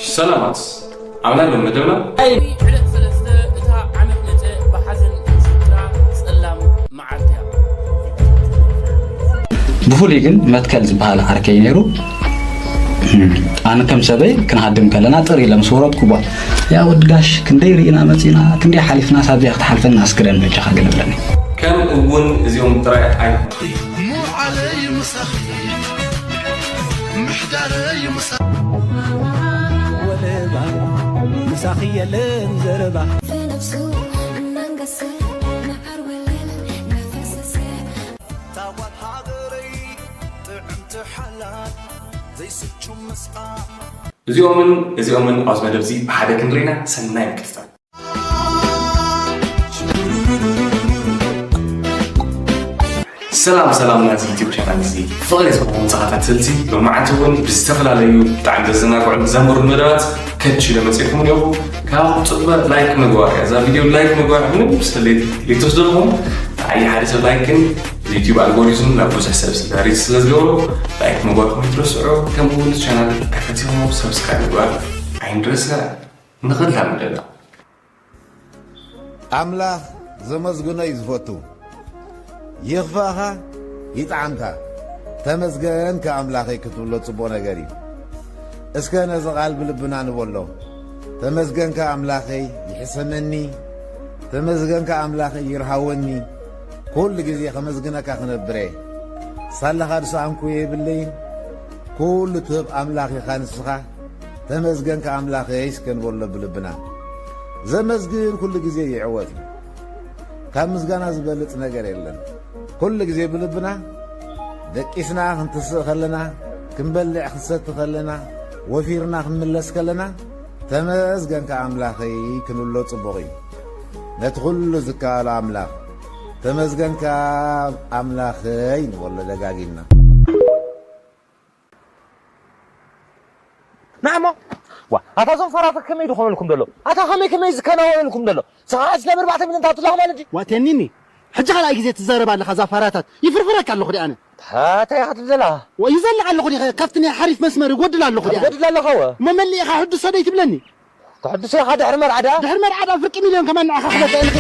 ሰላማት ኣምላኽ ሎም መደብና። ዕለት ሰለስተ እታ ዓመት መጸ ብሓዘን ዝዝክራ ጸላም መዓልቲ እያ። ብፍሉይ ግን መትከል ዝበሃል ዓርከይ ነይሩ። ኣነ ከም ሰበይ ክንሃድም ከለና ጥር ኢለ ምስ ወረድኩ፣ ቧ፣ ያ ወዲ ጋሽ፣ ክንደይ ርኢና መጺና፣ ክንደይ ሓሊፍና፣ ሳቢያ ክትሓልፈና ኣስክረን በጃኻ ግን እብለኒ። ከም እውን እዚኦም ጥራይ ኣይኮኑን። ወለባ ምሳኺ የለን ዘረባ። እዚኦምን እዚኦምን ኣብዚ መደብ እዚ ብሓደ ክንሪና ሰናይ ምክትታል። ሰላም ሰላም ናዚ ዩቲዩብ ቻናል እዚ ፍቕሪ ዝህብኹም ተኸታተልቲ፣ ሎማዓንቲ እውን ብዝተፈላለዩ ብጣዕሚ ዘዘናግዑን ዘምህሩን መደባት ከች ኢለ መፅእኩም ኣለኹ። ካብ ፅበ ላይክ ምግባር እያ። እዛ ቪድዮ ላይክ ምግባር ምንም ስሌት ሊትወስደልኩም። ንዓይ ሓደ ሰብ ላይክ ግን ዩቲዩብ ኣልጎሪዝም ናብ ብዙሕ ሰብ ስዳሪት ስለ ዝገብሮ ላይክ ምግባርኩም ኣይትረስዑ። ከምኡ እውን ቻናል ተፈቲኹም ሰብስክራይብ ምግባር ኣይንረስዕ። ንኽላመደና። ኣምላኽ ዘመስግኖ እዩ ዝፈቱ። ይኽፋእኻ ይጥዓምካ፣ ተመስገንካ ኣምላኸይ ክትብሎ ጽቡቕ ነገር እዩ። እስከ ነዚ ቃል ብልብና ንበሎ። ተመስገንካ ኣምላኸይ ይሕሰመኒ፣ ተመስገንካ ኣምላኸይ ይርሃወኒ፣ ኩሉ ግዜ ከመስግነካ ክነብር እየ። ሳላኻ ዝሰኣንኩ የብለይን፣ ኩሉ ትህብ ኣምላኽ ኢኻ ንስኻ። ተመስገንካ ኣምላኸይ እስከ ንበሎ ብልብና። ዘመስግን ኩሉ ግዜ ይዕወት እዩ። ካብ ምስጋና ዝበልጽ ነገር የለን። ኩሉ ግዜ ብልብና ደቂስና ክንትስእ ከለና፣ ክንበልዕ ክንሰቲ ከለና፣ ወፊርና ክንምለስ ከለና፣ ተመስገንካ ኣምላኸይ ክንብሎ ጽቡቕ እዩ። ነቲ ኩሉ ዝከኣሎ ኣምላኽ፣ ተመስገንካ ኣምላኸይ ንበሎ ደጋጊምና። ንዓሞ፣ ዋ፣ ኣታ እዞም ፋራታት ከመይ ድኾነልኩም ደሎ? ኣታ ከመይ ከመይ ዝከናወነልኩም ደሎ? ስኻ ኣስለ ኣርባዕተ ሚልዮን ታትላኹ ማለት ድዩ? ዋ፣ ተኒኒ፣ ሕጂ ካልኣይ ግዜ ትዛረብ ኣለኻ፣ እዛ ፋራታት። ይፍርፍረካ ኣለኹ ድኣ ኣነ። እንታይ ኢኻ ትብል ዘለኻ? ዋ፣ ይዘልዕ ኣለኹ ድየ? ካብቲ ናይ ሓሪፍ መስመር ይጎድል ኣለኹ ድኣ ኣነ? ትጎድል ኣለኻ ወ? እሞ መሊእኻ ሕድሶ ደይ ትብለኒ? ክሕድሶ ኢኻ ድሕሪ መርዓ ደኣ? ድሕሪ መርዓ ደኣ ፍርቂ ሚልዮን ከማን ንዓኻ ክበካ እየ።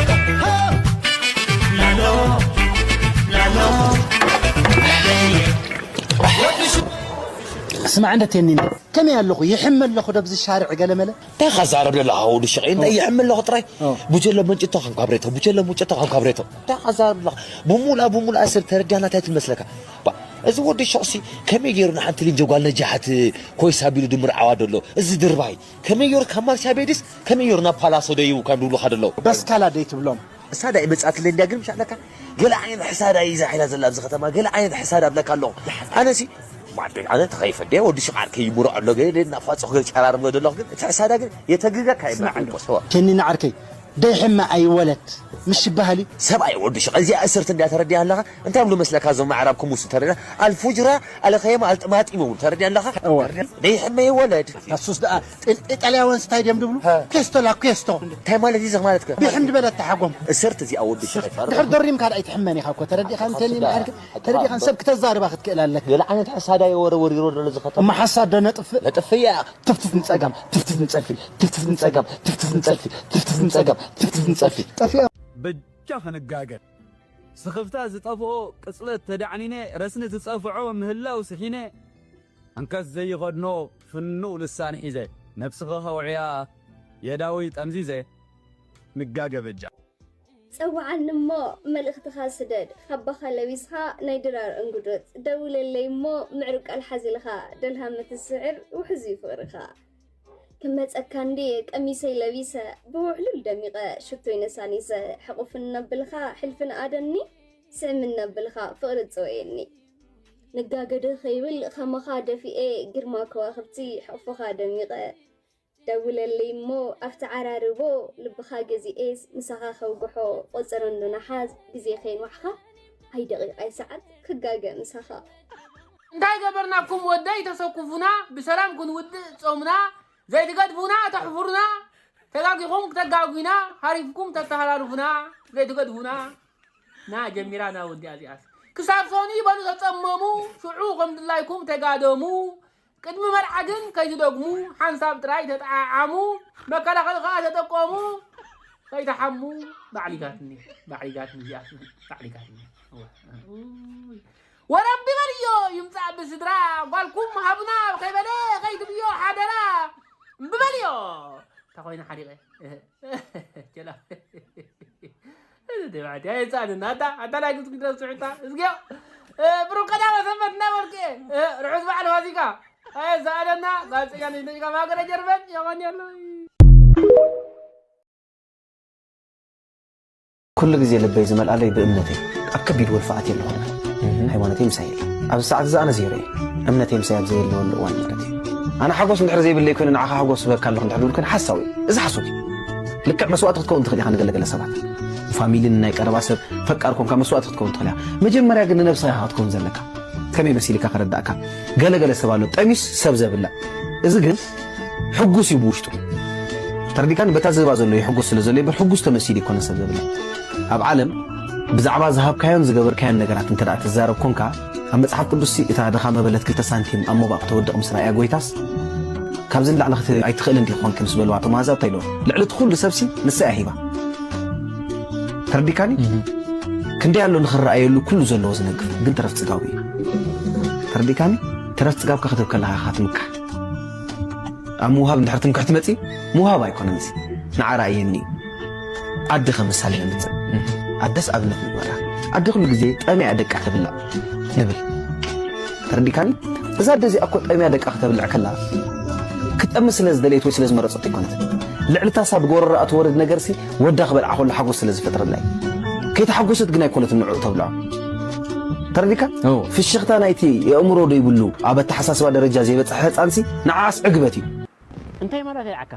ስማዕ እንደ ቴኒኒ፣ ከመይ ኣለኹ? ይሕመ ኣለኹ ዶ ብዚ ሻርዕ ገለመለ? እንታይ ኢኻ ዛረብ ዘለኻ ወዲ ሽቐይ? እንታይ ይሕመ ኣለኹ ጥራይ? ኦ። ቡጀሎ መንጭቶ ከም ካብሬቶ፣ ቡጀሎ መንጭቶ ከም ካብሬቶ። እንታይ ኢኻ ዛረብ ዘለኻ? ብሙላ ብሙላ ሰብ ተረዲኣና እንታይ ትመስለካ? ባ፣ እዚ ወዲ ሸቕሲ ከመይ ገይሩ ንሓንቲ ልንጀ ጓል ነጃሓት ኮይስ ኣቢሉ ድምርዓዋ ደሎ? እዚ ድርባይ ከመይ ገይሩ ካብ ማርሻ ቤድስ ከመይ ገይሩ ናብ ፓላሶ ደይቡ ካብ ድብሉኻ ደሎ? በስካላ ደይ ትብሎም። እሳ ዳይ መጻትለይ እንድያ ግን ምሻለካ ገለ ዓይነት ሕሳዳ እዩ ዛሒላ ዘላ ኣብዚ ከተማ፣ ገለ ዓይነት ሕሳዳ ኣብለካ ኣለኹ። ኣነሲ ማዕበል ኣነ ተኸይፈ ድየ ወዲ ሽቓር ከይምሮ ኣሎ ገለ እናፋጸኹ ገለ ጨራርም ገለ ኣለኹ ግን እቲ ሕሳዳ ግን የተግገካ ስማዕ እንዶ። ይብላል። ቴኒ ንዓርከይ ደይሕመ ኣይወለድ ምሽ ይበሃል እዩ። ሰብኣይ ወዲ ሽቕ እዚኣ እስርት እንድያ ተረዲያ ኣለኻ። እንታይ ብሉ መስለካ እዞም ኣዕራብ ክሙስ ተረዲያ ኣልፉጅራ ኣልኸየማ ኣልጥማጢም እውን ተረዲያ ኣለኻ። እወ። ደይሕመ ይወለድ። እሱስ ደኣ ጢል-፣ ኢጣልያውያን ስታይ ድዮም ድብሉ? ሃ። ኬስቶ ላ ኬስቶ። እንታይ ማለት እዩ እዚ ማለት ከ? ብሕንዲ በለት ተሓጎም። እሰርት እዚኣ ወዲ ሽቕ ይፈርድ። ድሕር ደሪምካ ደኣ ኣይትሕመን ኢኻ እኮ። ተረዲእካ እንተኒ ሓድካ ንዓርክ፣ ተረዲእካ ሰብ ክተዛርባ ክትክእል ኣለካ። ገለ ዓይነት ሕሳዳ የወረ ወሪሮ ደሎ ዝኸተማ። እማ ሓሳድ ዶ ነጥፍእ? ነጥፍእ እያ። ትፍትፍ ንጸጋም፣ ትፍትፍ ንጸልፊ፣ ትፍትፍ ንጸጋም፣ ትፍትፍ ንጸልፊ፣ ትፍትፍ ንጸጋም፣ ትፍትፍ ንጸልፊ። ጠፊኦም። በጃ ክንጋገ። ስኽፍታ ዝጠፍኦ ቅጽለት ተዳዕኒነ፣ ረስኒ ዝጸፍዖ ምህላው ስሒነ፣ ኣንከስ ዘይኸድኖ ፍኑው ልሳን ሒዘ፣ ነብስኻ ከውዕያ የእዳወይ ጠምዚዘ፣ ንጋገ በጃ። ጸውዓኒ እሞ መልእኽትኻ ስደድ፣ ካባኻ ለቢስኻ ናይ ድራር እንጉዶት፣ ደውለለይ እሞ ምዕሩግ ቃል ሓዚልኻ፣ ደልሃመ ትስዕር ውሕዝ እዩ ፍቕርኻ። ክመጸካ እንድየ ቀሚሰይ ለቢሰ፣ ብውሕሉል ደሚቐ፣ ሽቶይ ነሳኒሰ፣ ሕቑፍኒ ነብልኻ ሕልፊ ንኣደኒ፣ ስዕምኒ ነብልኻ ፍቕሪ ጸወየኒ። ንጋገደ ከይብል ኸማኻ ደፊኤ፣ ግርማ ከዋኽብቲ ሕቑፍኻ ደሚቐ። ደውለለይ እሞ ኣብቲ ዓራርቦ፣ ልብኻ ገዚኤስ ምሳኻ ከውግሖ፣ ቆጽረ እንዶ ነሓስ ግዜ ከይንዋሕኻ፣ ኣይ ደቒቕ ኣይ ሰዓት ክጋገ ምሳኻ። እንታይ ገበርናኩም ወደይ ተሰኩፉና፣ ብሰላም ክንውድእ ጾምና፣ ዘይትገድፉና ተሕፉሩና፣ ተጋጊኹም ክተጋጉና፣ ሃሪፍኩም ተተሃላልፉና፣ ዘይትገድፉና። ና ጀሚራ ና ወዲኣ እዚኣስ። ክሳብ ሶኒ በሉ ተጸመሙ፣ ሽዑ ከም ድላይኩም ተጋደሙ። ቅድሚ መርዓ ግን ከይትደግሙ፣ ሓንሳብ ጥራይ ተጠዓዓሙ፣ መከላኸሊ ከኣ ተጠቀሙ፣ ከይትሓሙ። ባዕሊጋትኒ፣ ባዕሊጋትኒ፣ እዚኣትኒ፣ ባዕሊጋትኒ። እወ። ኡይ። ወረቢ በልዮ፣ ይምጻእ ብስድራ፣ ጓልኩም ሃቡና ከይበለ፣ ከይትብዮ ሓደራ። እምቢ በልዮ። እንተ ኾይኑ ሓሪቐ። ቸላ። እዚ ደባዕቲ፣ ኣየጻእንና። ኣታ፣ ኣታ ናይ ግብጽ ክድረስ ትሑታ። እዝግዮ። እ፣ ብሩክ ቀዳመ ሰንበት እናበልክ። እ፣ ርሑስ በዓል ፋሲካ። ኣየጻእንና። ጋዜጠኛ ነሽ ነሽ ካብ ሃገረ ጀርመን። የቐንየለይ። ኩሉ ግዜ ልበይ ዝመልኣለይ ብእምነተይ፣ ኣብ ከቢድ ወልፊ ኣትየ ኣለኹ። እህ። ሃይማኖተይ ምሳይ የለ። ኣብዚ ሰዓት እዚ ኣነ ዜሮ እየ። እምነተይ ምሳይ ኣብ ዘየለወሉ እዋን ማለት እዩ። ኣነ ሓጎስ እንድሕር ዘይብለይ ኮይኑ ንዓኻ ሓጎስ እህበካ ኣለኹ እንድሕር ድብል ኮይኑ ሓሳዊ እዩ። እዚ ሓሶት እዩ። ልክዕ መስዋእቲ ክትከውን ትኽእል ኢኻ ንገለገለ ሰባት። ፋሚሊ፣ ንናይ ቀረባ ሰብ፣ ፈቃር ኮንካ መስዋእቲ ክትከውን ትኽእል ኢኻ። መጀመርያ ግን ንነብስኻ ኢኻ ክትከውን ዘለካ። ከመይ መሲልካ ከረዳእካ? ገለገለ ሰብ ኣሎ፣ ጠሚዩስ ሰብ ዘብልዕ። እዚ ግን ሕጉስ እዩ ብውሽጡ። ተረዲካኒ? በታ ዝህባ ዘሎ ይሕጎስ ስለ ዘሎ እምበር ሕጉስ ተመሲሉ ይኮነ ሰብ ዘብልዕ። ኣብ ዓለም ብዛዕባ ዝሃብካዮን ዝገበርካዮን ነገራት እንተ ደኣ ትዛረብ ኮንካ፣ ኣብ መጽሓፍ ቅዱስሲ እታ ድኻ መበለት ክልተ ሳንቲም ኣብ ሞባእ ክተወድቕ ምስ ረኣያ ጎይታስ፣ ካብዚ ንላዕሊ ክት-፣ ኣይትኽእልን ዲኺ ኮንኪ ምስ በልዋ፣ እቶም ኣህዛብ እንታይ ኢሎም? ልዕሊ እቲ ኩሉ ሰብሲ ንሳ እያ ሂባ። ተረዲካኒ? እህ። ክንደይ ኣሎ ንኽረኣየሉ ኩሉ ዘለዎ ዝነግፍ፣ ግን ተረፍ ጽጋቡ እዩ። ተረዲካኒ? ተረፍ ጽጋብካ ክትህብ ከለኻ ኢኻ ትምካሕ። ኣብ ምውሃብ እንድሕር ትምክሕቲ መጺ፣ ምውሃብ ኣይኮነን እዚ። ንዓ ርኣየኒ እዩ። ኣደ ከም ምሳሌ ነምጽእ። እህ። ኣደስ ኣብነት ንግበራ። ኣደ ኩሉ ግዜ ጠምያ ደቃ ተብልዕ ንብል። ተረዲካኒ? እዛ ኣደ እዚኣ እኮ ጠምያ ደቃ ከተብልዕ ከላ፣ ክትጠሚ ስለ ዝደለየት ወይ ስለ ዝመረጸት ኣይኮነትን። ልዕሊ ታሳ ብጎረሮኣ ትወርድ ነገርሲ፣ ወዳ ክበልዓ ከሎ ሓጎስ ስለ ዝፈጥረላ እዩ። ከይተሓጎሰት ግን ኣይኮነትን ንዕኡ ተብልዖ። ተረዲካ? እዎ። ፍሽኽታ ናይቲ የእምሮ ዶ ይብሉ፣ ኣብ ኣተሓሳስባ ደረጃ ዘይበጽሐ ህጻንሲ፣ ንዓኣስ ዕግበት እዩ። እንታይ ማለት እዩ ዓካ?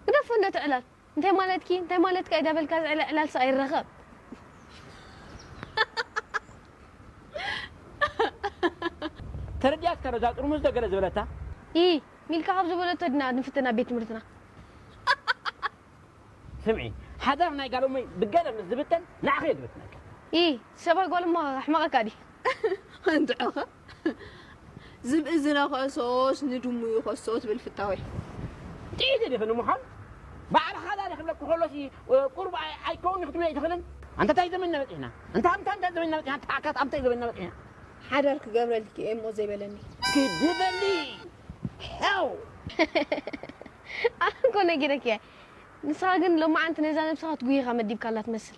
ግደፎ እንዶ እቲ ዕላል። እንታይ ማለትኪ? እንታይ ማለትካ እዩ ዳበልካ ዝዕለ ዕላልሲ ኣይረኸብ። ተረዲኣትካ ዶ እዛ ጥርሙዝ ዶ ገለ ዝበለታ? ኢ፣ ሚልካ ካብ ዝበለቶ ድና ንፍትና ቤት ትምህርትና። ስምዒ፣ ሓዳር ናይ ጋል እሞይ ብገለ ምስ ዝብተን ንዓኺ እየ ዝብትነካ። ኢ፣ ሰብኣይ ጓል እሞ ኣሕመቐካ ድዩ? እንድዕኸ ዝብኢ ዝነኸሶስ ንድሙ ይኸሶ ትብል ፍታወይ። ጥይት ይድፍን ምዃን ባዕልኻ ዳሪ ክብለኩ ከሎሲ ቁሩብ ኣይ-፣ ኣይከውን ክትብል ኣይትኽእልን። ኣንታ እንታይ ዘመንና በጺሕና? እንታ፣ እንታ፣ እንታይ ዘመንና በጺሕና? ተኣካት ኣብ እንታይ ዘመንና በጺሕና? ሓዳር ክገብረልኪ እየ እሞ ዘይበለኒ። ክድበሊ። ሄው። ኣነ እኮ ነጊረኪ እየ። ንስኻ ግን ሎማዓንቲ ነዛ ነብስኻ ትጉሂኻ መዲብካላ ትመስል።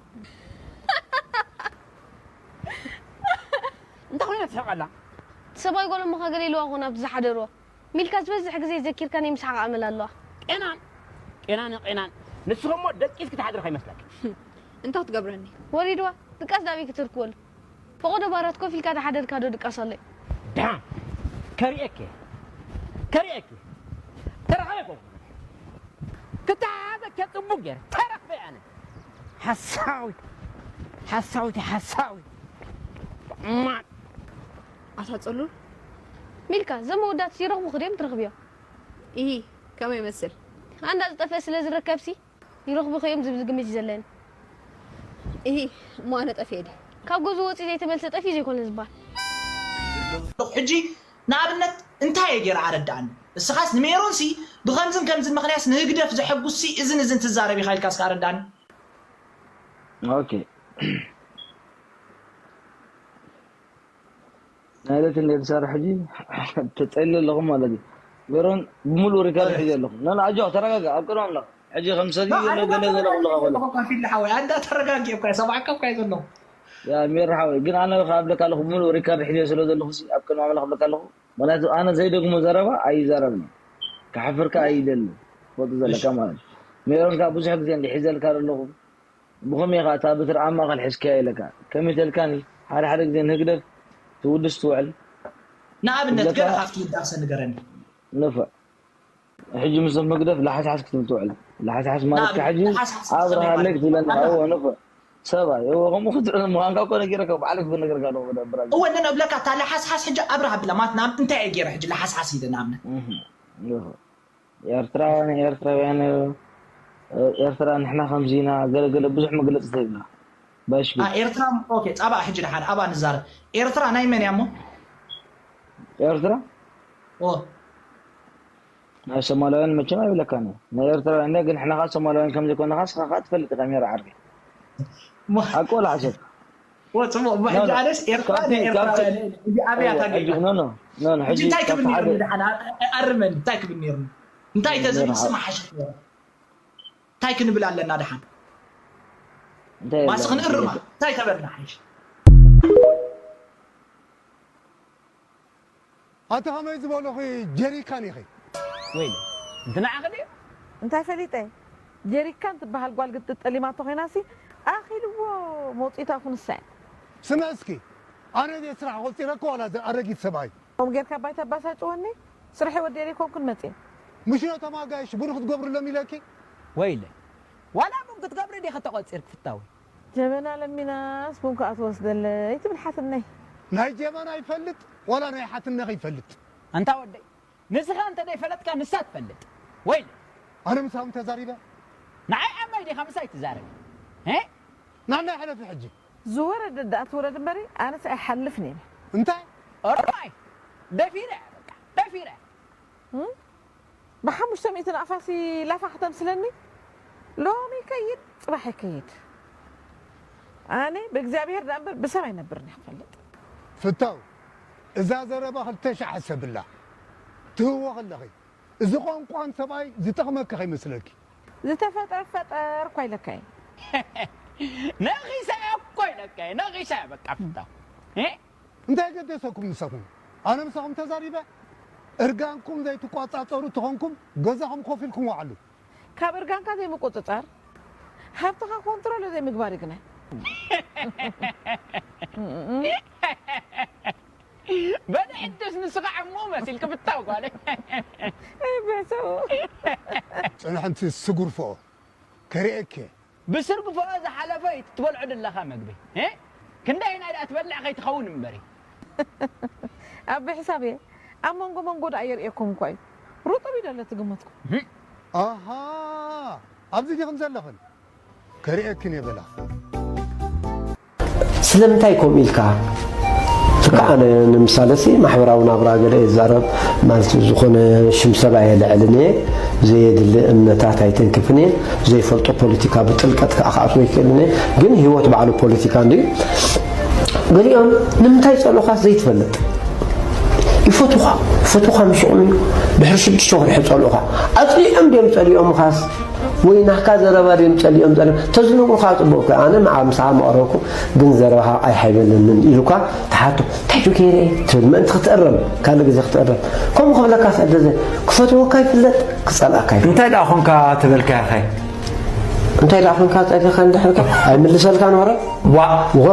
እንታይ ኮይና ትስሕቕ ኣላ? ሰብኣይ ጓል እሞኻ ገለ ኢልዋ ኾን ኣብቲ ዝሓደርዎ። ሚልካ ዝበዝሕ ግዜ ዘኪርካኒ ምስሓቕ ኣመል ኣለዋ። ቄናን፣ ቄናን፣ ቄናን። ንስኺ እሞ ደቂስኪ ትሓድሪ ከይመስለኪ። እንታይ ክትገብረኒ? ወሪድዋ፣ ድቃስ ዳበይ ክትርክበሉ? ፈቐዶ ባራት ኮፍ ኢልካ ዝሓደርካ ዶ ድቃስ ኣሎ እዩ? ደሓን። ከርእየኪ። ከርእየኪ። ተረኸበ እኮ። ክተሓሓዘኪ ጽቡቕ ገይረ። ተረኽበ ኣነ። ሓሳዊት። ሓሳዊት፣ ሓሳዊት። ማን? ኣታ ጽሉል። ሚልካ፣ እዞም መወዳእትስ ይረኽቡኺ ድዮም ትረኽብዮም? ኢሂ፣ ከመይ ይመስል? ኣንዳ ዝጠፍአ ስለ ዝርከብሲ፣ ይረኽቡኺ እዮም ዝብል ግምት እዩ ዘለኒ። ኢሂ፣ እሞ ኣነ ጠፊኤ ድየ? ካብ ገዝኡ ወፂኡ ዘይተመልሰ ጠፊኡ ዘይኮነ ዝበሃል። ሕጂ ንኣብነት እንታይ እየ ገይረ ኣረድኣኒ? እስኻስ ንሜሮንሲ ብኸምዝን ከምዝን ምኽንያትስ ንህግደፍ ዘሐጉስሲ እዝን እዝን ትዛረብ ኢኻ ኢልካ እስከ ኣረድኣኒ። ኦኬ። ማለት እንደ ተሰርሐ ሕጂ ተጸሊ ኣለኹም ማለት እዩ። ሜሮን ብምሉእ ሪከርድ ሕጂ ኣለኹም። ና፣ ና፣ ኣጆኽ፣ ተረጋጋ፣ ኣብ ቅድሚ ኣምላኽ። ሕጂ ከም ሰብዩ ላ፣ ዘሎ ኣነ ገለ ገለ ክብለኻ ከሎ። ኣለኹ፣ ከፊል ሓወይ፣ ኣንዳ ተረጋጊ እኮ፣ ሰማዕካ እኮ እየ ዘለኹ። ያ፣ ሜሮ ሓወይ፣ ግን ኣነ ክብለካ ኣለኹ፣ ብምሉእ ሪከርድ ሕጂ ስለ ዘለኹ ሲ፣ ኣብ ቅድሚ ኣምላኽ ክብለካ ኣለኹ። ምኽንያቱ ኣነ ዘይደግሞ ዘረባ ኣይዛረብን። ክሓፍርካ ኣይደልን። ትፈልጡ ዘለካ እሺ። ማለት እዩ። ሜሮን ከኣ ብዙሕ ግዜ እንዲሒዘልካ ዘለኹ። ብኸመይ ኢኻ እታ በትሪ ኣብ ማእከል ሒዝካያ ኢለካ? ከመይ ተልካኒ? ሓደ ሓደ ግዜ ንህግደፍ ትውድስ ትውዕል። ንኣብነት፣ ትብለካ ገለ ካብቲ ውዳሰ ንገረኒ። ንፉዕ። ሕጂ ምስዞም ህግደፍ ለሓስሓስ ክትብል ትውዕል። ለሓስሓስ ማለትካ ንኣብነት፣ ሕጂ ለሓስሓስ ኣብርሃለይ ከመይ ማለት እዩ? ክትብለኒ፣ ኣነ እወ፣ ንፉዕ። ሰብኣይ፣ እወ፣ ከምኡ ክትብል ምዃንካ እኮ ነጊረካ፣ ባዕለይ ክነግረካ ኣለኹ፣ ብራዘር። እወ፣ እነ እብለካ፣ እታ ለሓስሓስ ሕጂ ኣብርሃ ብላ፣ ማለት፣ ንኣብነት፣ እንታይ እየ ገይረ ሕጂ ለሓስሓስ ኢለ ንኣብነት? እህ፣ ንፉዕ። ኤርትራ ንኤርትራውያን፣ ኤርትራ ንሕና ከምዚ ኢና፣ ገለ ገለ ብዙሕ መግለጺ ተሂብና። ባሽ አ፣ ቤት። ኤርትራ፣ ኦኬ፣ ጻባእ ሕጂ ደሓን ኣብኣ ንዛረብ። ኤርትራ ናይ መን እያ እሞ? ኤርትራ? ኦ። ናይ ሶማላውያን መቸም ኣይብለካን እዩ። ናይ ኤርትራውያን ግን ንሕና ኸዓ ሶማላውያን ከም ዘይኮንና ኸዓ ንስኻ ኸዓ ትፈልጥ ኢኻ ሜራ ዓርከይ። ሓቂ ወላ ሓሶት? ወ ጽቡቕ እሞ ሕጂ ኣነስ ኤርትራ ናይ ኤርትራውያን እዚ ኣብያ ታገኛ። ኖ ኖ ኖ ሕጂ እንታይ ክብል ነይሩ ደሓን ኣርመን እንታይ ክብል ነይሩ? እንታይ ተዝብል ስማ ሓሸት ነይሩ? እንታይ ክንብል ኣለና ደሓን? ማስ ክንእርማ እንታይ ተበልና ሓይሽ? ኣቲ ከመይ ዝበልኺ ጀሪካን ኢኺ? ወይለ፣ እቲ ንዓኺ ድዩ? እንታይ ፈሊጠ? ጀሪካን ትበሃል ጓል ግጥጥ ጠሊማቶ ኮይናሲ ኣኺልዎ መውፅኢታ ኩንሳ እያ። ስምዒ እስኪ፣ ኣነ ድየ ስራሕ ቆፂረኪ ዋላ እዚ ኣረጊት ሰብኣይ? ከምኡ ጌርካ ባይ ተባሳጭወኒ? ስርሐይ ወዲኤ ደይኮንኩን መፅየ። ምሽ ነቶም ኣጋይሽ ቡን ክትገብርሎም ኢለኪ? ወይለ፣ ዋላ ቡን ክትገብሪ ዲኺ ተቆፂርኪ ፍታወይ? ጀበና ለሚናስ ቡን ከዓ ትወስደለይ ትብል ሓትነይ። ናይ ጀበና ይፈልጥ ዋላ ናይ ሓትነኺ ይፈልጥ? ኣንታ ወደይ ንስኻ እንተ ደይፈለጥካ ንሳ ትፈልጥ። ወይለ። ኣነ ምሳኹም ተዛሪበ? ንዓይ ዓማይ ዲኻ ምሳይ ትዛረብ? ሄ? ናናይ ሕለፊ ሕጂ። ዝወረደ ደኣ ትውረድ እምበሪ ኣነስ ኣይሓልፍን እየ። እንታይ? ኦራይ ደፊረ በቃ ደፊረ። ብሓሙሽተ ሚእቲ ንኣፋሲ ላፋ ክተምስለኒ ሎሚ ይከይድ ፅባሕ ይከይድ። ኣነ ብእግዚኣብሔር ደኣ እምበር ብሰብ ኣይነብርን እየ ክፈልጥ። ፍታው እዛ ዘረባ ክልተ ሻሕ ሕሰብላ። ትህዎ ከለኺ እዚ ቋንቋን ሰብኣይ ዝጠቕመኪ ከይመስለኪ። ዝተፈጥረ ፈጠር እኳ ኢለካ እየ። ነኺሳ እኮ ኢለካ እየ ነኺሳ በቃ ፍታው። እንታይ ገደሰኩም ንሰኹም? ኣነ ምሳኹም ተዛሪበ? እርጋንኩም ዘይትቋጻጸሩ ተኾንኩም ገዛኹም ኮፍ ኢልኩም ወዓሉ። ካብ እርጋንካ ዘይምቁጽጻር ሃብትኻ ኮንትሮሎ ዘይምግባር እዩ ግናይ። በል ሕጅስ ንስኻ ዕሙ መሲልክ ብታው ጓለይ። በሰው ጽንሕንቲ ስጉርፎ ከርእየኪ እየ። ብስርግፎ ዝሓለፈ እዩ ትበልዖ ደለኻ መግቢ። እ? ክንደይ ናይ ደኣ ትበልዕ ከይትኸውን እምበሪ። ኣብ ብሕሳብ እየ ኣብ መንጎ መንጎ ደኣ የርእየኩም እኳ እዩ። ሩጥብ እዩ ደሎ ትግምትኩም። ኣሃ ኣብዚ ዲኽን ዘለኽን ከርእየክን እየ በላ። ስለምንታይ ከምኡ ኢልካ? በቃ ኣነ ንምሳለ ሲ ማሕበራዊ ናብራ ገለ እየ ዝዛረብ ማለት ዝኾነ ሽም ሰብ ኣየልዕልን እየ፣ ብዘየድሊ እምነታት ኣይተንክፍን እየ፣ ብዘይፈልጦ ፖለቲካ ብጥልቀት ከዓ ክኣትዎ ኣይክእልን እየ። ግን ህይወት ባዕሉ ፖለቲካ እንድዩ። ገሊኦም ንምንታይ ጸልኡኻስ ዘይትፈልጥ ይፈትኻ ይፈትኻ ምሽኦም እዩ ድሕሪ ሽዱሽተ ወርሒ ጸልኡኻ ኣጽሊኦም ድዮም ጸሊኦምኻስ ወይ ናካ ዘረባ ድዮም ጸሊኦም ጸሊኦም ተዝነግሩኻ ጽቡቕ እኮ ኣነ ምዓ ምሳኻ መቐረብኩ ግን ዘረባኻ ኣይሓይበለንን ኢሉካ ትሓቶ እንታይ ዱ ገይረ እየ ትብል ምእንቲ ክትእረም ካልእ ግዜ ክትእረም ከምኡ ክብለካ ሰደዘ ክፈትወካ ይፍለጥ ክጸልኣካ ይፍለጥ እንታይ ደኣ ኾንካ ተበልካ ኢኻ እንታይ ደኣ ኾንካ ጸሊኻ እንድሕርካ ኣይምልሰልካ ነበረ ዋእ ዎ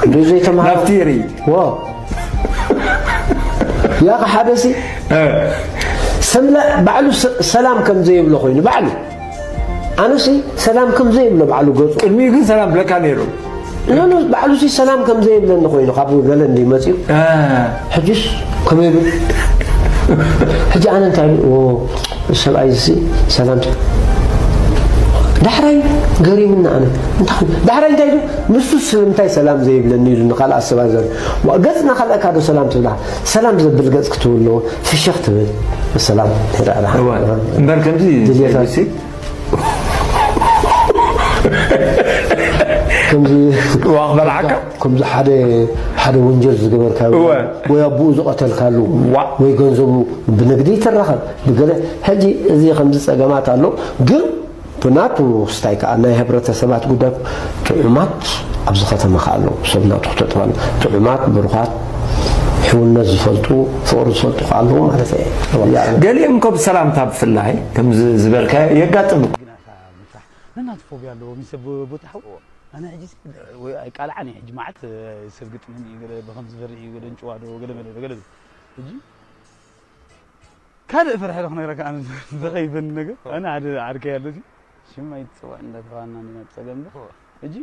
እንዶ ዘይተማሃረ ናብቲ ይርኢ ዎ ያኺ ሓደሲ ሰምለ ባዕሉ ሰላም ከም ዘይብሎ ኮይኑ ባዕሉ ኣነሲ ሰላም ከም ዘይብሎ ባዕሉ ገጹ ቅድሚኡ ግን ሰላም ብለካ ነይሩ ኖ ኖ ባዕሉ ሲ ሰላም ከም ዘይብለኒ ኮይኑ ካብ ገለ እንዲ መጽዩ ሕጅስ ከመይ ብል ሕጂ ኣነ እንታይ ሰብኣይ ሲ ሰላም ዳሕራይ ገሪምና ኣነ እንታይ ዳሕራይ እንታይ ንሱ ስለምንታይ ሰላም ዘይብለኒ ኢሉ ንካልኣት ሰባት ዘር ገጽ ናካልኣካ ዶ ሰላም ትብላ ሰላም ዘብል ገጽ ክትህሉ ኣለዎ ፍሽኽ ትብል ሰላም እምበር ከምዚ ድልየታት ከምዚ ዋክ በልዓካ ከምዚ ሓደ ሓደ ወንጀል ዝገበርካሉ እወ። ወይ ኣቦኡ ዝቐተልካሉ ዋ። ወይ ገንዘቡ ብንግዲ ይትረኸብ ብገለ ሕጂ እዚ ከምዚ ጸገማት ኣሎ ግን ብናቱ ስታይ ከዓ ናይ ህብረተሰባት ጉዳይ ጥዑማት ኣብዚ ከተማ ከዓ ኣለዉ ሰብ ናቱ ክተጥፋሉ ጥዑማት ብሩኻት ሕውነት ዝፈልጡ ፍቕሪ ዝፈልጡ ከዓ ኣለዉ ማለት እየ ገሊኦም እኮ ብሰላምታ ብፍላይ ከምዚ ዝበልካዮ የጋጥም ነናቱ ፎብያ ኣለዎ ምስ ሰብ ቦታ ሓው ኣነ ሕጂ ወይ ኣይቃልዓን እየ ሕጂ መዓት ሰብ ግጥምን እዩ ገለ ብከም ዝበርህ እዩ ገለ እንጭዋ ዶ ገለ መለ ገለ ሕጂ ካልእ ፍርሒ ዶ ክነግረካ ኣነ ዘኸይበኒ ነገር ኣነ ሓደ ዓርከይ ኣሎ እዚ ሽም ኣይትፅዋዕ እንዳተባሃልና እንዲና ብፀገም ዶ ሕጂ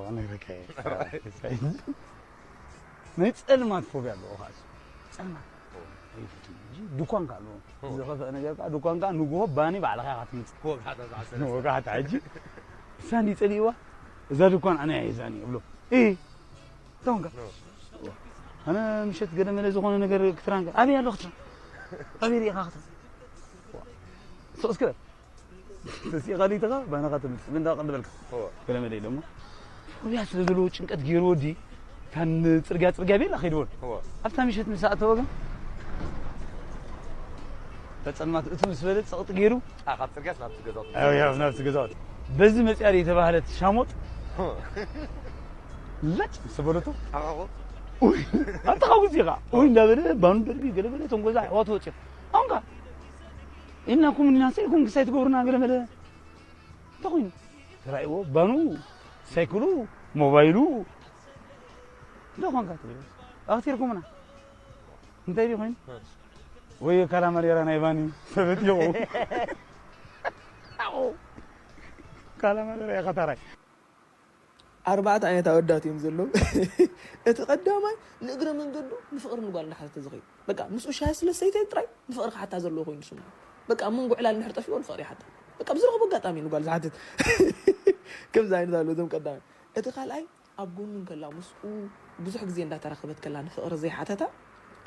ኣነግረካ እየ ናይ ጸልማት ፎብያ ኣለዎ ከዓ ጸልማት ኣይፈቱን ሕጂ ድኳን ከዓ ኣለዎ ዝኸፍአ ነገር ከዓ ድኳን ከዓ ንጉሆ ባኒ ባዕልኻ ኢኻ ትምፅእ ወጋሕታ ሕጂ እሳ እንዲ ፀሊእዋ እዛ ድኳን ኣነ እያ ሒዛኒ እብሎ እ ድኳን ከዓ ኣነ ምሸት ገለ መለ ዝኾነ ነገር ክትራን ከዓ ኣበይ ኣሎ ክትራን ኣበይ ርኢኻ ክትብል? ሱቕ እስኪ በል። ተሲእኻ ዲትኻ ባናኻ ትምልስ። ምን እንዳቐልበልካ? እወ። ገለ መለ ኢሎሞ። ውያ ስለ ዘለዎ ጭንቀት ገይሩ ወዲ፣ ታን ጽርግያ ጽርግያ ቤላ ከይድዎ። እወ። ኣብታ ምሸት ምስ ኣተወ ግን፣ ተጸልማት እቱ ምስ በለ ጸቕጢ ገይሩ። አ፣ ካብ ጽርግያስ ናብቲ ገዛውቲ። ኣው፣ ያው፣ ናብቲ ገዛውቲ። በዚ መጽያ ዶ የተባህለት ሻሞጥ። ለጭ ምስ በለቶ። ኣኻኹ። ኡይ፣ ኣተኻኹ እዚኻ። ኡይ፣ እንዳበለ ባኑ ደርቢ ገለ በለ፣ እቶም ገዛ ኣሕዋቱ ወጺኦም። ኣሁን ከ? ኢልናኩም፣ ኢልና ሰይኩም ክሳይ ትገብሩና ገለ መለ። እንታይ ኮይኑ? ተራእይዎ፣ ባኑ፣ ሳይክሉ፣ ሞባይሉ። እንታይ ኾንካ ትብል? ኣኽቲርኩምና። እንታይ ድዩ ኮይኑ? ወይ ካላማሪራ ናይ ባኒ ተበጢቑ። ኣዎ። ካላማሪራ ኢኻ ታራይ። ኣርባዕተ ዓይነት ኣወዳት እዮም ዘለዉ። እቲ ቀዳማይ ንእግረ መንገዱ ንፍቕሪ ንጓል እንዳሓተተ ዝኸይድ። በቃ ምስኡ ሻሂ ስለ ሰተየ ጥራይ ንፍቕሪ ክሓታ ዘለዎ ኮይኑ ዝስምዖ። በቃ ኣብ መንጎ ዕላል እንድሕር ጠፊእዎ ንፍቕሪ ይሓታ። በቃ ብዝረኽቦ ኣጋጣሚ ንጓል ዝሓትት። ከምዚ ዓይነት ኣለዉ እዞም ቀዳማይ። እቲ ካልኣይ ኣብ ጎኑ እንከላ ምስኡ ብዙሕ ግዜ እንዳተራኸበት ከላ ንፍቕሪ ዘይሓተታ፣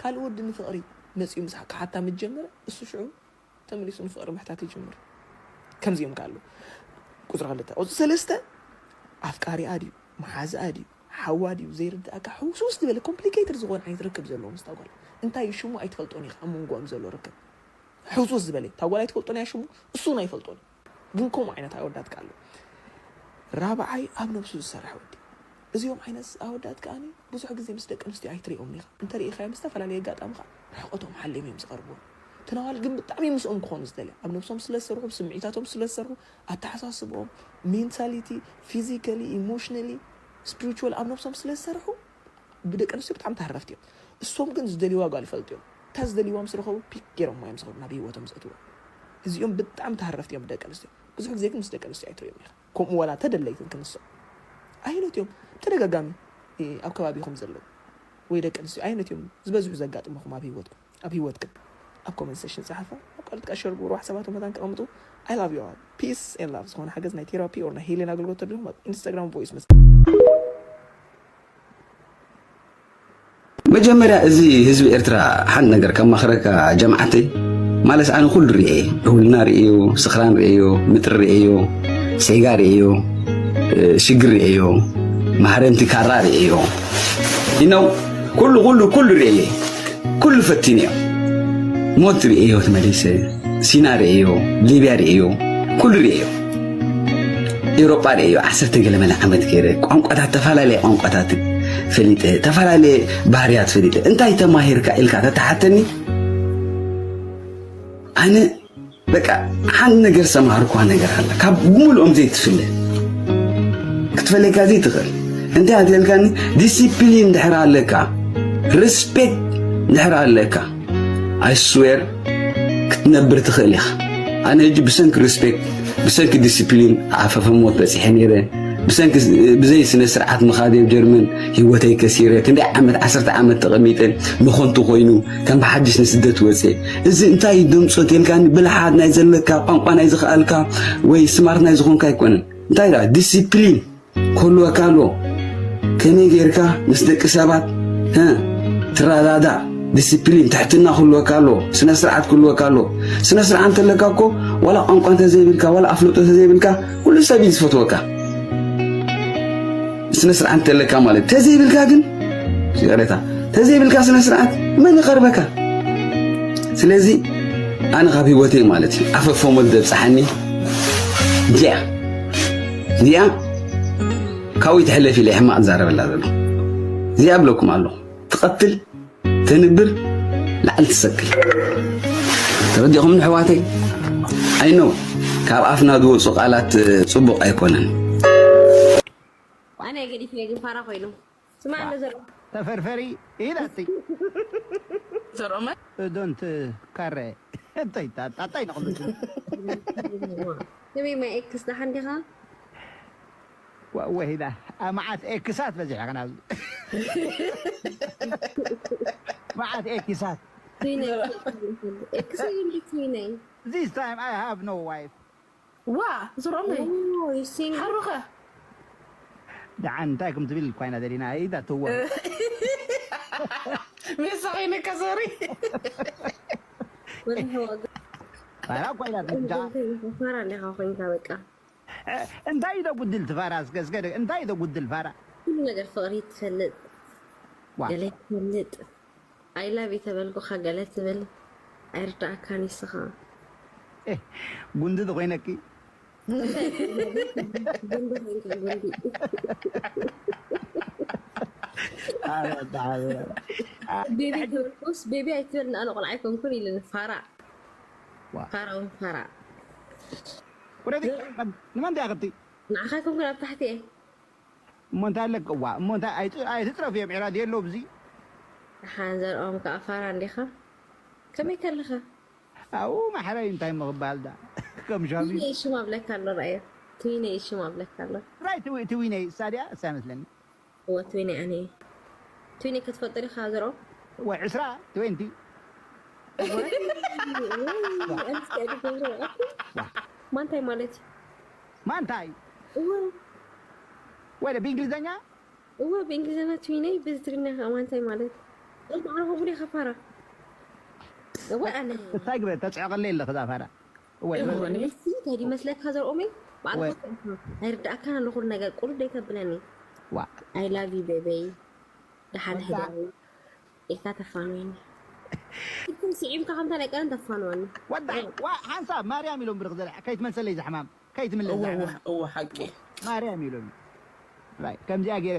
ካልእ ወዲ ንፍቕሪ መጺኡ ምስ ክሓታ ምስ ጀመረ፣ እሱ ሽዑ ተመሊሱ ንፍቕሪ ምሕታት ይጅምር። ከምዚኦም ከ ኣለዉ። ቁጽሪ ክልተ። ቁጽሪ ሰለስተ፣ ኣፍቃሪኣ ድዩ፣ መሓዝኣ ድዩ፣ ሓዋ ድዩ ዘይርድኣካ፣ ሕውስውስ ዝበለ ኮምፕሊኬትድ ዝኾነ ዓይነት ርክብ ዘለዎ ምስታ ጓል። እንታይ እዩ ሽሙ ኣይትፈልጦን ኢኻ ኣብ መንጎኦም ዘሎ ርክብ። ሕውስውስ ዝበለ፣ እታ ጓል ኣይትፈልጦን እያ ሽሙ፣ እሱ እውን ኣይፈልጦን እዩ። ግን ከምኡ ዓይነት ኣወዳት ከ ኣለዉ። ራብዓይ ኣብ ነብሱ ዝሰርሕ ወዲ። እዚኦም ዓይነት ኣወዳት ከኣ ብዙሕ ግዜ ምስ ደቂ ኣንስትዮ ኣይትሪኦምን ኢኻ። እንተ ሪኢኻዮም ብዝተፈላለየ ኣጋጣሚ ከኣ ርሕቀቶም ሓልዮም እዮም ዝቐርብዎም። እተን ኣዋልድ ግን ብጣዕሚ ምስኦም ክኾኑ ዝደልያ። ኣብ ነብሶም ስለ ዝሰርሑ፣ ኣብ ስምዒታቶም ስለ ዝሰርሑ፣ ኣተሓሳስብኦም፣ ሜንታሊቲ፣ ፊዚካሊ፣ ኢሞሽናሊ፣ ስፒሪቹዋል ኣብ ነብሶም ስለ ዝሰርሑ ብደቂ ኣንስትዮ ብጣዕሚ ተሃረፍቲ እዮም። እሶም ግን ዝደልይዋ ጓል ይፈልጡ እዮም። እታ ዝደልይዋ ምስ ረኸቡ ፒክ ገይሮም እዮም ዝኸዱ ናብ ህይወቶም ዘእትዎ። እዚኦም ብጣዕሚ ተሃረፍቲ እዮም ብደቂ ኣንስትዮ። ብዙሕ ግዜ ግን ምስ ደቂ ኣንስትዮ ኣይትሪኦም ኢኻ። ከምኡ ዋላ ተደለይትን ክንሶም። ኣየኖት እዮም ብተደጋጋሚ፣ እ፣ ኣብ ከባቢኹም ዘለዉ? ወይ ደቂ ኣንስትዮ ኣየኖት እዮም ዝበዝሑ ዘጋጥሙኹም ኣብ ህይወትኩም? ኣብ ህይወትክን? ኣብ ኮመንት ሴክሽን ጸሓፋ። ኣብ ካልኦት ከኣ ሸር ግበሩ፣ ሓሳባቶም መታን ከቐምጡ። I love you all. Peace and love። ዝኾነ ሓገዝ ናይ ቴራፒ ኦር ናይ ሂሊን ኣገልግሎት ተድልዮም ኣብ ኢንስታግራም ቮይስ መስ- መጀመርያ እዚ ህዝቢ ኤርትራ ሓንቲ ነገር ከማኽረካ ጀምዓተይ፣ ማለት ኣነ ኩሉ ርእየ፣ ዕውልና ርእዮ፣ ስኽራን ርእዮ፣ ምጥሪ ርእዮ፣ ሴጋ ርእዮ፣ እ፣ ሽግር ርእዮ፣ ማህረምቲ ካራ ርእዮ። You know፣ ኩሉ፣ ኩሉ፣ ኩሉ ርእየ፣ ኩሉ ፈቲንዮ። ሞት ርእዮ ተመሊሰ፣ ሲና ርእዮ፣ ሊብያ ርእዮ፣ ኩሉ ርእዮ። ኤውሮጳ ርእዮ፣ ዓሰርተ ገለ መለ ዓመት ገይረ፣ ቋንቋታት፣ ተፈላለየ ቋንቋታት ፈሊጠ፣ ተፈላለየ ባህርያት ፈሊጠ። እንታይ ተማሂርካ ኢልካ ተተሓተኒ፣ ኣነ በቃ ሓንቲ ነገር ዝተማሃርኳ ነገር ኣላ፣ ካብ ብምልኦም ዘይትፍለ፣ ክትፈለየካ ዘይትኽእል። እንታይ ኣትልካኒ? ዲሲፕሊን ድሕር ኣለካ፣ ሪስፔክት ድሕር ኣለካ፣ I swear ክትነብር ትኽእል ኢኻ። ኣነ ሕጂ ብሰንኪ ሪስፔክት፣ ብሰንኪ ዲሲፕሊን ዓፈፈ ሞት በጺሐ ነይረ። ብሰንኪ ብዘይ ስነ ስርዓት ምኻድ ኣብ ጀርመን ህይወተይ ከሲረ። ክንደይ ዓመት፣ ዓሰርተ ዓመት ተቐሚጠ፣ ንኸንቱ ኮይኑ ከም ብሓድሽ ንስደት ወጽየ። እዚ እንታይ እዩ ደምጾ ተልካኒ? ብልሓት ናይ ዘለካ፣ ቋንቋ ናይ ዝኸኣልካ ወይ ስማርት ናይ ዝኾንካ ኣይኮነን። እንታይ ደኣ ዲሲፕሊን ክህልወካ ኣለዎ። ከመይ ጌርካ ምስ ደቂ ሰባት፣ እ፣ ትረዳዳእ፣ ዲሲፕሊን፣ ትሕትና ክህልወካ ኣለዎ። ስነ ስርዓት ክህልወካ ኣለዎ። ስነ ስርዓት እንተለካ እኮ ዋላ ቋንቋ እንተዘይብልካ፣ ዋላ ኣፍልጦ እንተዘይብልካ፣ ኩሉ ሰብ እዩ ዝፈትወካ። ስነ ስርዓት እንተለካ ማለት። ተዘይብልካ ግን፣ ይቕሬታ፣ ተዘይብልካ ስነ ስርዓት መን ይቐርበካ? ስለዚ ኣነ ካብ ህይወተይ ማለት እዩ፣ ኣፈፎ ሞት ዘብጽሓኒ እዚኣ፣ እዚኣ ካብኡ ትሕለፍ ኢለ ሕማቕ ዝዛረበላ ዘሎ። እዚኣ እብለኩም ኣለኹ፣ ትቐትል፣ ተንብር፣ ላዕሊ ትሰቅል። ተረዲኹም ኣሕዋተይ? I know ካብ ኣፍና ዝወጹ ቃላት ጽቡቕ ኣይኮነን። ኣነ ገዲፍዮ ግን ፋራ ኮይኑ። ስማዕ ኣሎ ዘሎ። ተፈርፈሪ ኢላትይ። ዘርኦመ? ዶንት ካረ። እንታይ ታ-፣ ታ-፣ እንታይ ነቕምጥ? ስሚ ማይ ኤክስ ደሓን ዲኻ? ዋ-፣ ወሂዳ። ኣ፣ መዓት ኤክሳት በዚሕኻ ናብዚ። መዓት ኤክሳት። ትዊነይ። ኤክስ እዩ እንዲ ትዊነይ። This time I have no wife። ዋ፣ ዝሮመ። ኦ፣ you single? ሓሩኸ? ደሓን እንታይ ከም ትብል እኳ ኢና ደሊና፣ ኢዳ ትዋ። ሜሳ ኮይነካ፣ ሶሪ። ወላ ሕዋ ግን ፋራ እኮ ኢላ እንታይ ኢኻ? ፋራ እንዲኻ ኮይንካ በቃ። እንታይ እዩ ዘጉድል እቲ ፋራ? እስከ እስከ እንታይ እዩ ዘጉድል ፋራ? ኩሉ ነገር ፍቕሪ ትፈልጥ፣ ዋ ገለ ትፈልጥ። I love you ተበልኩኻ ገለ ትብል። ኣይርዳእካን ይስኻ። ጉንዲ ዝኾይነኪ ጉንዲ ኮይንካ ጉንዲ። ኣረ፣ ኣረ። ቤቢ ተበልኩስ ቤቢ ኣይትበል፣ ንኣነ ቆልዓ ኣይኮንኩን ኢሉኒ። ፋራ ዋ። ፋራ እውን ፋራ። ወደቲ ንመን ትኣኽብቲ? ንዓኻ ኣይኮንኩን ኣብ ታሕቲ እየ። እሞ እንታይ ኣለክ? ዋ እሞ እንታይ ኣይት- ኣይትጥረፍ እዮም ዕራድ የለው ብዚ ደሓን ዘርኦም ከዓ ፋራ እንዲኻ። ከመይ ከለኻ? ኣው ማሕረይ እንታይ ምኽባል ዳ ከም ሻሚ ትዊነይ ሽም ኣብለካ ኣሎ። ራእዮ ትዊነይ ሽም ኣብለካ ኣሎ። ራይ ትዊ- ትዊነይ እሳ ድያ እሳ ይመስለኒ እወ ትዊነይ ኣነ እየ። ትዊነይ ክትፈልጦ ዲኻ ዘርኦም? ወይ ዕስራ ትዌንቲ ማንታይ ማለት እዩ? ማንታይ እወ ወይ ብእንግሊዝኛ እወ ብእንግሊዝኛ ትዊነይ ብትግርኛ ከዓ ማንታይ ማለት እዩ? ማዕረ ከምኡ ዲኻ ፋራ? እወ ኣነ እንታይ ግበ ተፅዕቐለ የለ ከዛ ፋራ ወይ ንመሲ እንታይ ድመስለካ ዘርኦመይ ባዕልኻ ኣይርዳእካን ኣሎ ኩሉ ነገር ቁሩብ ደይ ተብለኒ ዋ I love you ቤበይ ደሓን ሕደሪ ኢልካ ተፋንወኒ። እኩም ስዒምካ ከምታ ናይ ቀደም ተፋንወኒ። ወዳ ዋ ሓንሳብ ማርያም ኢሎም ብርክ ዘለ ከይትመልሰለይ ዝሕማም ከይትምለስ እወ ዝሕማም እወ እወ ሓቂ ማርያም ኢሎም ራይ ከምዚኣ ገይረ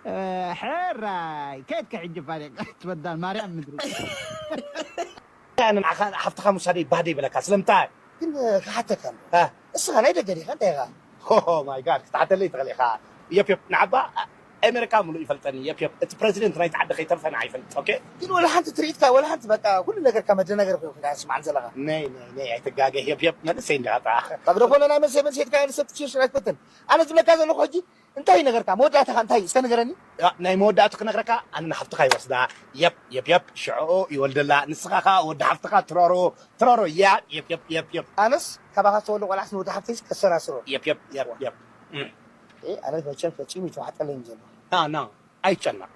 እ፣ ሕራይ ከየትከ ሕጂ ፋደ ትበዳል ማርያም ምድሪ ኣነ ንዓኻ ሓፍትኻ ምሳደይ ባህደ ይበለካ ስለምንታይ ግን ክሓተካ ኣሎ እ፣ እስኻ ናይ ደገ ዲኻ እንታይ ኢኻ ኦ ማይ ጋድ ክትሓተለይ ትኽእል ኢኻ የፕ የፕ ንዓባ ኣሜሪካ ሙሉእ ይፈልጠኒ የፕ የፕ እቲ ፕሬዚደንት ናይቲ ዓዲ ከይተርፈ ንዓ ይፈልጥ ኦኬ ግን ወላ ሓንቲ ትርኢትካ ወላ ሓንቲ በቃ ኩሉ ነገርካ መደናገር ኮይኑ ኢኻ ስማዕ ዘለኻ ነይ ነይ ነይ ኣይትጋገ የፕ የፕ መንእሰይ እንዲኻ ጥራሕ ካብ ደኾነ ናይ መንሰይ መንሰይትካ ንሰብ ትሽርሽር ኣይትፈትን ኣነ ዝብለካ ዘለኹ ሕጂ እንታይ እዩ ነገርካ መወዳእታኻ እንታይ እዩ እስከ ንገረኒ ያ፣ ናይ መወዳእቱ ክነግረካ ኣነ ንሓፍትኻ ይወስዳ የፕ የፕ የፕ ሽዕኡ ይወልደላ ንስኻ ኸዓ ወዲ ሓፍትኻ ትረሮ ትረሮ ያ የፕ የፕ የፕ የፕ ኣነስ ካባኻ ዝተወልደ ቆልዓስ ንወዲ ሓፍተይስ ከሰራስሮ የፕ የፕ የፕ የፕ ኣነ መቸም ፈፂሙ ይተዋሕጠለይ ዘሎ ና ና ኣይጨነቕ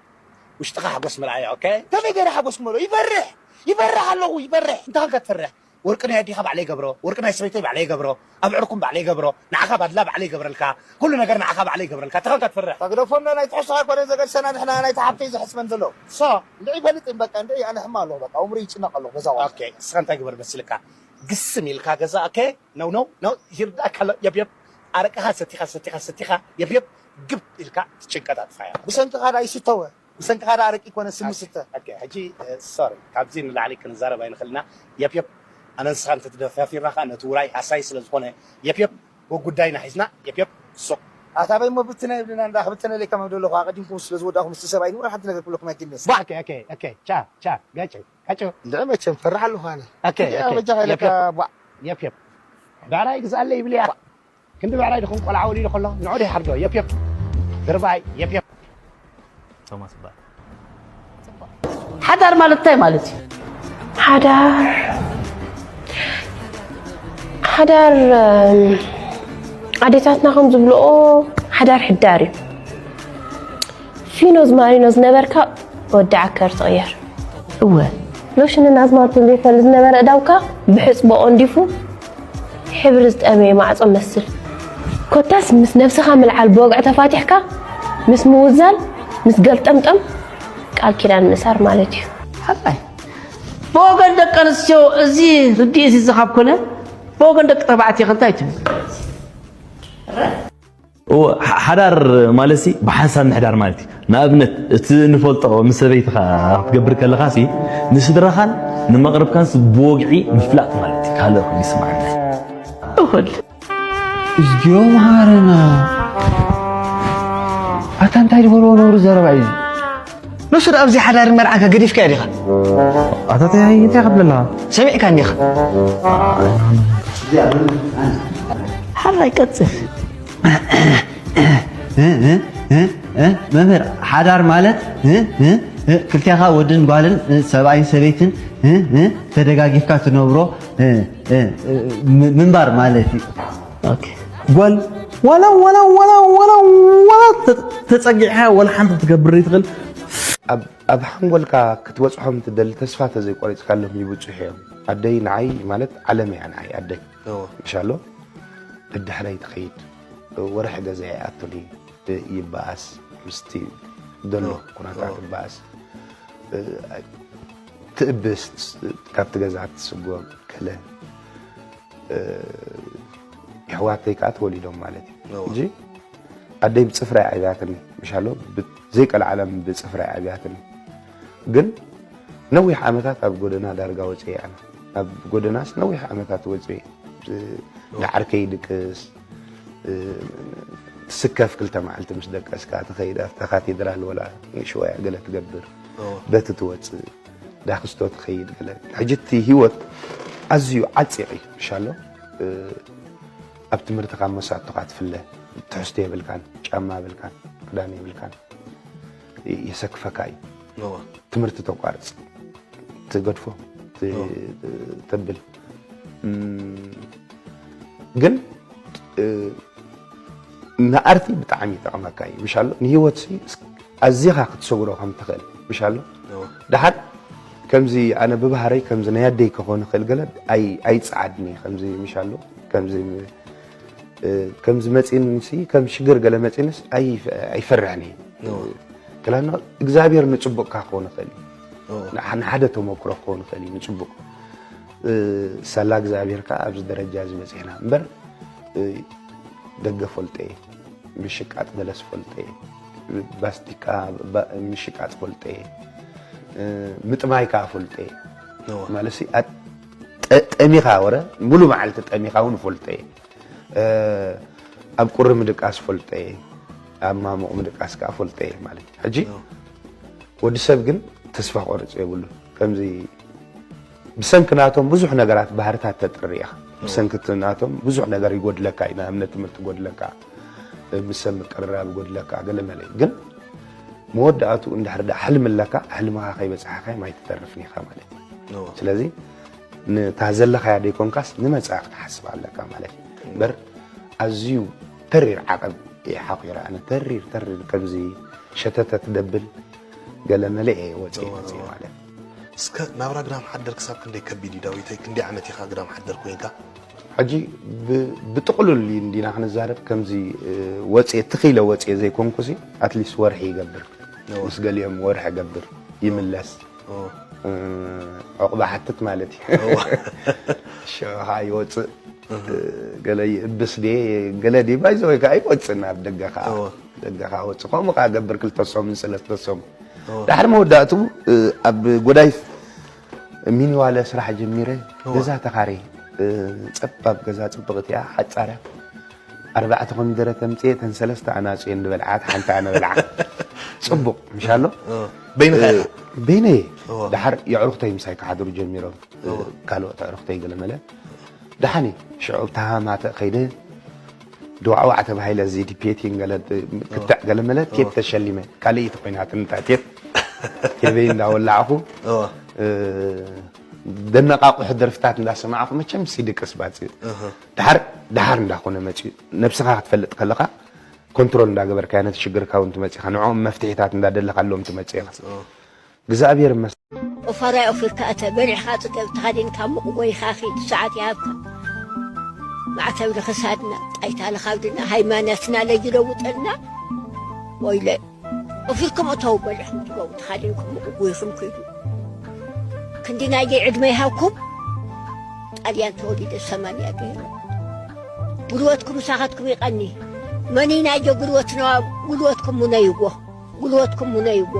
ውሽጥኻ ሓጎስ ምልኣያ ኦኬ ከመይ ገይረ ሓጎስ ክመሎ ይፈርሕ ይፈርሕ ኣለኹ ይፈርሕ እንታይ ኸንካ ትፈርሕ ወርቂ ናይ ኣዲኻ ባዕለይ ገብሮ ወርቂ ናይ ሰበይተይ ባዕለይ ገብሮ ኣብ ዕርኩም ባዕለይ ገብሮ ንዓኻ ባድላ ባዕለይ ገብረልካ ኩሉ ነገር ንዓኻ ባዕለይ ገብረልካ እንታይ ኸንካ ትፈርሕ ተግደፎና ናይ ትሕሶኻ ኮነ ዘገድሰና ንሕና ናይ ተሓፍተይ ዝሕስበን ዘሎ ሶ እንድዒ ይፈልጥ እም በቃ እንድዒ ኣነ ሕማ ኣለኹ በቃ እምሩ ይጭነቕ ኣለኹ ገዛ ኦኬ እስኻ እንታይ ግበር መስልካ ግስም ኢልካ ገዛ ኦኬ ነው ነው ነው ይርዳእካ ኣሎ የብ የብ ኣረቅኻ ሰቲኻ ሰቲኻ ሰቲኻ የብ የብ ግብ ኢልካ ትጭንቀት ኣጥፋያ ብሰንክኻ ዳ ይስተወ ብሰንክኻ ዳ ኣረቂ ኮነ ስሚ ስተ ኦኬ ሕጂ ሶሪ ካብዚ ንላዕሊ ክንዛረብ ኣይንኽእልና የብ የብ ኣነ ንስኻ እንተትደፋፊርና ከዓ ነቲ ውራይ ሃሳይ ስለ ዝኾነ የብ የብ ወጉዳይና ሒዝና የብ የብ ሱቕ ኣታ በይ እሞ ብትነ ይብልና እንዳ ክብትነ ለይ ከማም ደለኹ ኣቐዲምኩም ስለ ዝወዳእኹም ምስቲ ሰብኣይ ንወላ ሓንቲ ነገር ክብለኩም ኣይክእልን እየ ባ ኦኬ ኦኬ ኦኬ ቻ ቻ ጋጭ ጋጭ እንድዒ መቸም ፈርሕ ኣለኹ ኣነ ኦኬ ኦኬ በጃኻ ኢለካ የብ የብ የብ የብ ብዕራይ ግዛለይ ይብል እያ ክንዲ ብዕራይ ድኹም ቆልዓ ወሊዱ ከሎ ንዑ ይሓርዶ የብ የብ ድርባይ የብ የብ ቶማስ ይበሃል። ሓዳር ማለት እንታይ ማለት እዩ? ሓዳር ሓዳር እም፣ ኣዴታትና ከም ዝብልኦ ሓዳር ሕዳር እዩ። ፊኖ ዝማሪኖ ዝነበርካ ወዲ ዓከር ትቕየር። እወ ሎሽንን ኣዝማልቶን ዘይፈልጥ ዝነበረ እዳውካ ብሕፅቦ ኦንዲፉ ሕብሪ ዝጠመየ ማዕፆ መስል። ኮታስ ምስ ነብስኻ ምልዓል ብወግዒ ተፋቲሕካ ምስ ምውዛል ምስ ገልጠምጠም ቃል ኪዳን ምእሳር ማለት እዩ። ሓራይ ብወገን ደቂ ኣንስትዮ እዚ ርድኢት እዚ ካብ ኮነ ብወገን ደቂ ተባዕትዮ ከ እንታይ ትብል? እወ፣ ሓ- ሓዳር ማለት ሲ ብሓንሳብ ምሕዳር ማለት እዩ። ንኣብነት እቲ ንፈልጦ ምስ ሰበይትኻ ክትገብር ከለኻ ሲ ንስድራኻን ንመቕርብካን ሲ ብወግዒ ምፍላጥ ማለት እዩ። ካልእ ኮይኑ ይስምዓና እዩ። እኹል እዝግዮ መሃረና ኣታ እንታይ ዝበልዎ ነውሪ ዘረባ እዩ ንሱ ዶ ኣብዚ ሓዳር መርዓካ ገዲፍካዮ ዲኻ ኣታ እንታይ እንታይ ከብለላ ሰሚዕካ እንዲኻ ሓራይ ቀጽል መምህር ሓዳር ማለት ክልቴኻ ወድን ጓልን ሰብኣይን ሰበይትን ተደጋጊፍካ ትነብሮ ምንባር ማለት እዩ። ጓል ዋላ ዋላ ዋላ ዋላ ዋላ ተጸጊዕካ ዋላ ሓንቲ ክትገብር ይትኽእል። ኣብ ሓንጎልካ ክትበጽሖም ትደሊ ተስፋ ተዘይቆሪጽካሎም ይብጽሑ እዮም። ኣደይ ንዓይ ማለት ዓለም እያ ንዓይ ኣደይ እወ ምሻሎ። ደድሕረይ ትኸይድ፣ ወርሒ ገዛ ይኣቱኒ፣ ይበኣስ፣ ምስቲ ዘሎ እወ ኩነታት እወ ይበኣስ፣ ትእብስ፣ ካብቲ ገዛ ትስጎም ከለ። የሕዋተይ ከዓ ተወሊዶም ማለት እዩ እወ እንጂ ኣደይ ብፅፍራ ኣብያትኒ ምሻሎ። ዘይቀልዓለም ብፅፍራ ኣብያትኒ። ግን ነዊሕ ዓመታት ኣብ ጎደና ዳርጋ ወፅየ። ኣነ ኣብ ጎደናስ ነዊሕ ዓመታት ወፅየ። ንዓርከይ ድቅስ፣ ትስከፍ፣ ክልተ መዓልቲ ምስ ደቀስካ ትኸይድ ኣብታ ካቴድራል ወላ ሽወያ ገለ ትገብር፣ እወ በቲ ትወፅእ ዳክስቶ ትኸይድ ገለ። ሕጂ እቲ ህይወት ኣዝዩ ዓፂቕ እዩ ምሻሎ። ኣብ ትምህርትኻ መሳቶኻ ትፍለ፣ ትሕዝቶ የብልካን፣ ጫማ የብልካን፣ ክዳን የብልካን፣ የሰክፈካ እዩ። እወ ትምህርቲ ተቋርፅ፣ ትገድፎ፣ ት- እወ ተብል። እም፣ ግን እ፣ ንኣርቲ ብጣዕሚ ይጠቕመካ እዩ ምሻሎ። ንህይወት ኣዚኻ ክትሰግሮ ከም ትኽእል ምሻሎ። እወ ደሓር ከምዚ ኣነ ብባህረይ ከምዚ ናይ ኣደይ ክኾን ይኽእል ገለ ኣይ- ኣይፀዓድኒ። ከምዚ ምሻሎ ከምዚ እ፣ ከምዚ መፂንሲ ከም ሽግር ገለ መፂንስ ኣይ- ኣይፈርሕን እየ። እወ ክላና እግዚኣብሔር ንፅቡቕካ ክኾን ይኽእል እዩ። እወ ንሓ- ንሓደ ተመክሮ ክኸውን ይኽእል እዩ ንፅቡቕ። እ፣ ሳላ እግዚኣብሔር ከዓ ኣብዚ ደረጃ እዚ በፂሕና እምበር። እ፣ ደገ ፈልጠ እየ፣ ምሽቃጥ በለስ ፈልጠ እየ፣ ባስቲካ ባ- ምሽቃጥ ፈልጠ እየ፣ እ፣ ምጥማይ ከዓ ፈልጠ እየ። እወ ማለት ሲ ኣት- ጠ- ጠሚኻ ወረ ሙሉ መዓልቲ ጠሚኻ እውን ፈልጠ እየ። እ፣ ኣብ ቁሪ ምድቃስ ፈልጠ እየ፣ ኣብ ማሙቕ ምድቃስ ከዓ ፈልጠ እየ ማለት እዩ። ሕጂ እወ ወዲ ሰብ ግን ተስፋ ቆርፅ የብሉ። ከምዚ ብሰንኪ ናቶም ብዙሕ ነገራት ባህርታት ተጥሪ ኢኻ። ብሰንኪ እቲ ናቶም ብዙሕ ነገር ይጎድለካ እዩ። ንኣብነት ትምህርቲ ይጎድለካ፣ ምስ ሰብ ምቅርራብ ይጎድለካ፣ ገለ መለ እዩ። ግን መወዳእትኡ እንድሕር ደኣ ሕልሚ ኣለካ፣ ሕልምኻ ከይበፃሕካዮም ኣይትተርፍን ኢኻ ማለት እዩ። እወ ስለዚ ንታ ዘለኻያ ደይኮንካስ ንመፃኢ ክትሓስብ ኣለካ ማለት እዩ። እምበር ኣዝዩ ተሪር ዓቐብ እየ ሓኺረ። ኣነ ተሪር ተሪር ከምዚ ሸተተት ደብል ገለ መለ እየ ወፂኤ እወ፣ መፅኤ እወ። ማለት እዩ። እስከ ናብራ ግዳም ሓደር ክሳብ ክንደይ ከቢድ እዩ ዳዊተይ? ክንደይ ዓመት ኢኻ ግዳም ሓደር ኮይንካ? ሕጂ ብ- ብጥቕሉል እንዲና ክንዛረብ ከምዚ እ፣ ወፅኤ ትኽኢለ ወፅኤ ዘይኮንኩሲ ኣትሊስት ወርሒ ይገብር። እወ ምስ ገሊኦም ወርሒ ገብር ይምለስ። እወ እ፣ ዕቑባ ሓትት ማለት እዩ። እወ ሽዑ ከዓ ይወፅእ። እ፣ ገለ ይእብስ ድየ ገለ ድየ ባይዘ ወይ ከዓ ይወፅእ ናብ ደገ ከዓ እወ ደገ ከዓ ወፅእ። ከምኡ ከዓ ገብር ክልተ ሰሙን ሰለስተ ሰሙን። እወ ዳሕሪ መወዳእትኡ እ፣ ኣብ ጎዳይፍ ሚኒዋለ ስራሕ ጀሚረ። እወ ገዛ ተኻርየ። እ፣ ፀባብ ገዛ ፅብቕቲ እያ ሓፃርያ። ኣርባዕተ ኮሚደረ ተምፅኤ፣ እተን ሰለስተ ኣናፅየን ዝበልዓት ሓንቲ ኣነ በልዓ። ፅቡቕ ምሻሎ። እወ በይንኻ ኢኻ? በይነየ። እወ ደሓር የዕሩኽተይ ምሳይ ክሓድሩ ጀሚሮም። እወ ካልኦት ኣዕሩኽተይ ገለ መለ። ደሓኒ ሽዑ ተሃማተ ከይደ ድዋዕዋዕ ተባሂለ፣ እዚ ዲፔቲን ገለ ክትዕ ገለ መለ ቴፕ ተሸሊመ። ካልእ ተኮይናትንታ ቴፕ ቴበይ እንዳወላዕኹ እወ ደነቃቑሑ ደርፍታት እንዳሰማዕኹ መቸም ሲድቅስ ባፅእ። እህ ድሓር ድሓር እንዳኾነ መፅኡ። ነብስኻ ክትፈልጥ ከለኻ ኮንትሮል እንዳገበርካዮ ነቲ ሽግርካ እውን ትመፂኻ፣ ንዕኦም መፍትሒታት እንዳደለኻሎም ትመፅእ ኢኻ። እወ እግዚኣብሔር ይመስገን። ኦፋራይ ኦፊርካ እተ በሊዕኻ ጽገብ ተኻዲንካ ሙቕ ጎይኻ ኺድ ሰዓት ይሃብካ። ማዕተብ ንኽሳድና ጣይታ ንኻብድና ሃይማኖትና ለይለውጠልና። ወይለ ኦፊርኩም እተው በሊዕኹም ትገቡ ተኻዲንኩም ሙቕ ጎይኹም ኪዱ። ክንዲ ናየይ ዕድመ ይሃብኩም። ጣልያን ተወሊደ ሰማንያ ገይረ። ጉልበትኩም ምሳኻትኩም ይቐኒ። መን ናዮ ጉልበትና ጉልበትኩም ሙነይዎ። ጉልበትኩም ሙነይዎ።